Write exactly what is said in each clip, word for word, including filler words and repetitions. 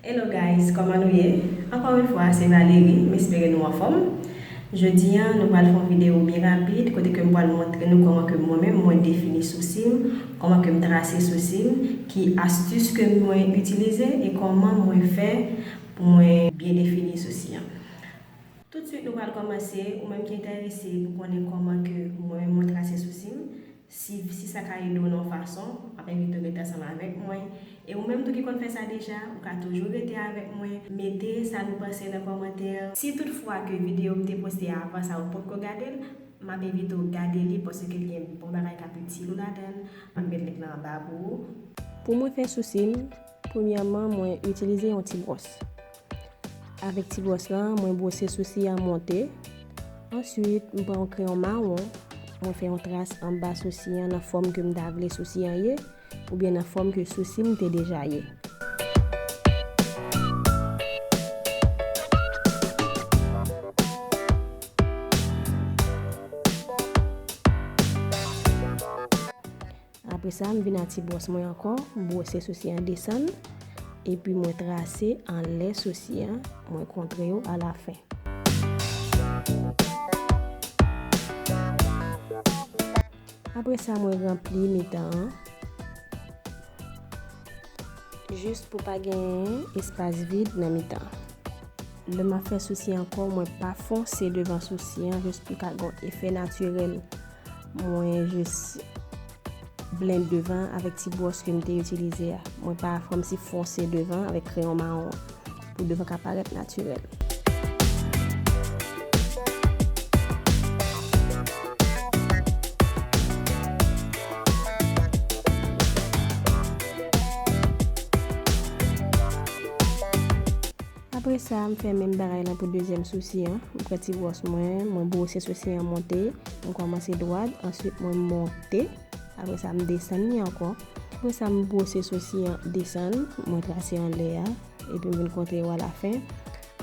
Hello guys, kòman nou ye? Ankò yon fwa, se Valerie, m espere nou anfòm. Jodi a, nou pral fè yon videyo byen rapid, kote ke m pral montre nou kòman ke mwen menm, mwen defini sousi m, kòman ke m trase sousi m, ki astis ke mwen itilize, e kòman mwen fè pou mwen byen defini sousi an. Toutswit, nou pral kòmanse, ou menm ki enterese pou konnen kòman ke mwen menm mwen trase sousi m, si, si sa ka ede w nan yon fason, m ap envite w rete ansanm avèk mwen. E ou menm tou ki konn fè sa deja, ou ka toujou rete avèk mwen. Mete sa nou panse nan kòmantè. Si toutfwa ke videyo m te poste avan sa ou potko gade l, m ap envite w gade li paske l gen bon bagay k ap itil ou ladan l. M ap met link lan anba pou ou. Pou mwen fè sousi m, premyèman, mwen itilize yon ti bwòs. Avèk ti bwòs lan, mwen bwose sousi an monte. Answit, m pran yon kreyon mawon, mwen fè yon tras anba sousi an nan fòm ke m ta vle sousi an ye, oubyen nan fòm ke sousi m te deja ye. Apre sa, m vin ak ti bwòs mwen ankò, m bwose sousi an desann, epi mwen trase anlè sousi an, mwen kontre yo alafen. Apre sa, mwen ranpli mitan an, jis pou pa gen espas vid nan mitan. Lè m ap fè sousi ankò, mwen pa fonse devan sousi an, jis pou l ka gen efè natirèl. Mwen jis blend devan avèk ti bwòs ke m te itilize a. Mwen pa kòmsi fonse devan avèk kreyon mawon an, pou devan ka parèt natirèl. Apre sa, m fè menm bagay lan pou dezyèm sousi an. M pran ti bwòs mwen, mwen bwose sousi an monte. M kòmanse dwat, answit mwen monte. Apre sa, m desann li ankò. Apre sa, m bwose sousi an desann, mwen trase anlè a, epi m vin kontre yo alafen.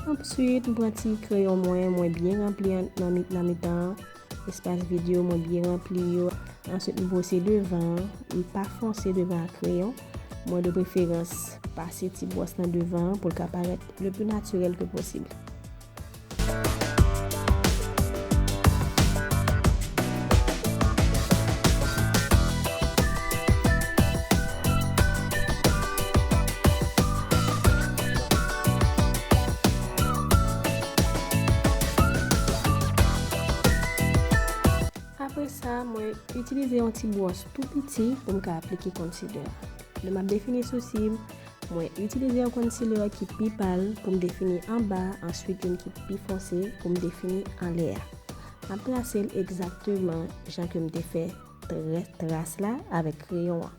Answit, m pran ti kreyon mwen, mwen byen ranpli an, nan mi-, nan mitan an. Espas vid yo, mwen byen ranpli yo. Answit, m bwose devan an. M pa fonse devan ak kreyon. Mwen de preferans pase ti bwòs lan devan an pou l ka parèt le pli natirèl ke posib. Apre sa, mwen itilize yon ti bwòs tou piti pou m ka aplike concealer. Lè m ap defini sousi m, mwen itilize yon concealer ki pi pal pou m defini anba, answit youn ki pi fonse pou m defini anlè a. M ap trase l egzakteman jan ke m te fè trè-, tras la avèk kreyon an.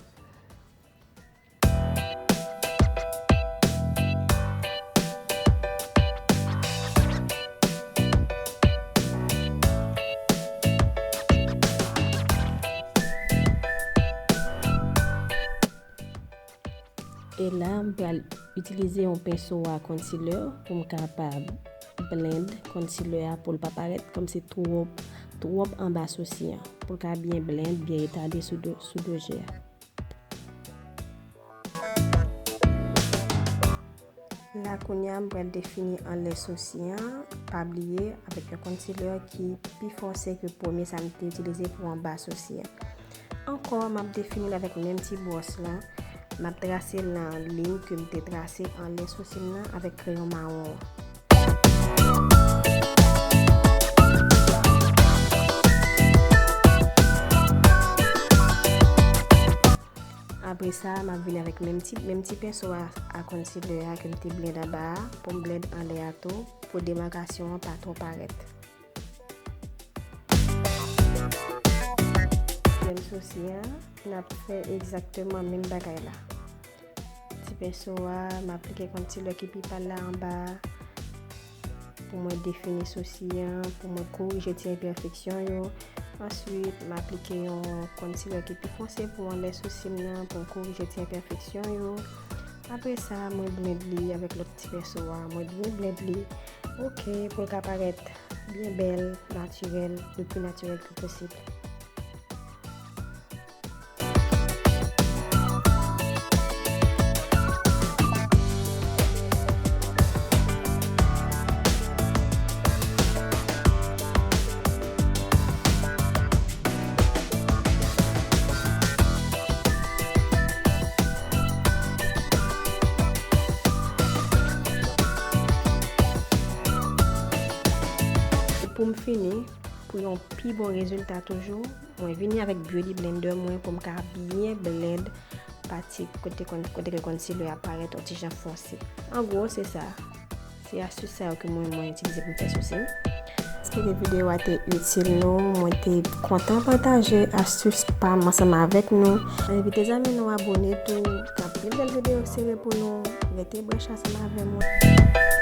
E la, m pral itilize yon penso a concealer pou m kapab blend concealer a pou l pa parèt kòmsi twòp, twòp anba sousi an. Pou l ka byen blend, byen etale sou do, sou do je a. La kounye a, m pral defini anlè sousi an. Pa bliye, avèk yon concealer ki pi fonse ke premye sa m te itilize pou anba sousi an. Ankò, m ap defini l avèk menm ti bwòs lan. M ap trase l nan liy ke m te trase anlè sousi m nan avèk kreyon mawon an. Apre sa, m ap vin avèk menm ti, menm ti penso a, a concealer a ke m te blend anba a, pou m blend anlè a tou, pou demakasyon an pa twò parèt. Menm sousi an, n ap fè egzakteman menm bagay la. Ti penso a, m aplike concealer ki pi pal la anba a pou mwen defini sousi an, pou mwen korije ti enpèfeksyon yo. Answit, m aplike yon concealer ki pi fonse pou anlè sousi m nan, pou m korije ti enpèfeksyon yo. Apre sa, mwen blend li avèk lòt ti penso a. Mwen byen blend li, oke, pou l ka parèt byen bèl, natirèl, le pli natirèl ke posib. Pou m fini, pou yon pi bon rezilta toujou, mwen vini avèk Beauty Blender mwen pou m ka byen blend pati kote konn, kote ke konsile a parèt yon ti jan fonse. An gwo, se sa. Se astis sa yo ke mwen, mwen itilize pou m fè sousi m. Espere videyo a te itil nou. Mwen te kontan pataje astis pa m ansanm avèk nou. Envite zanmi nou abone tou. Gen anpil bèl videyo sere pou nou. Rete branche ansanm avè mwen.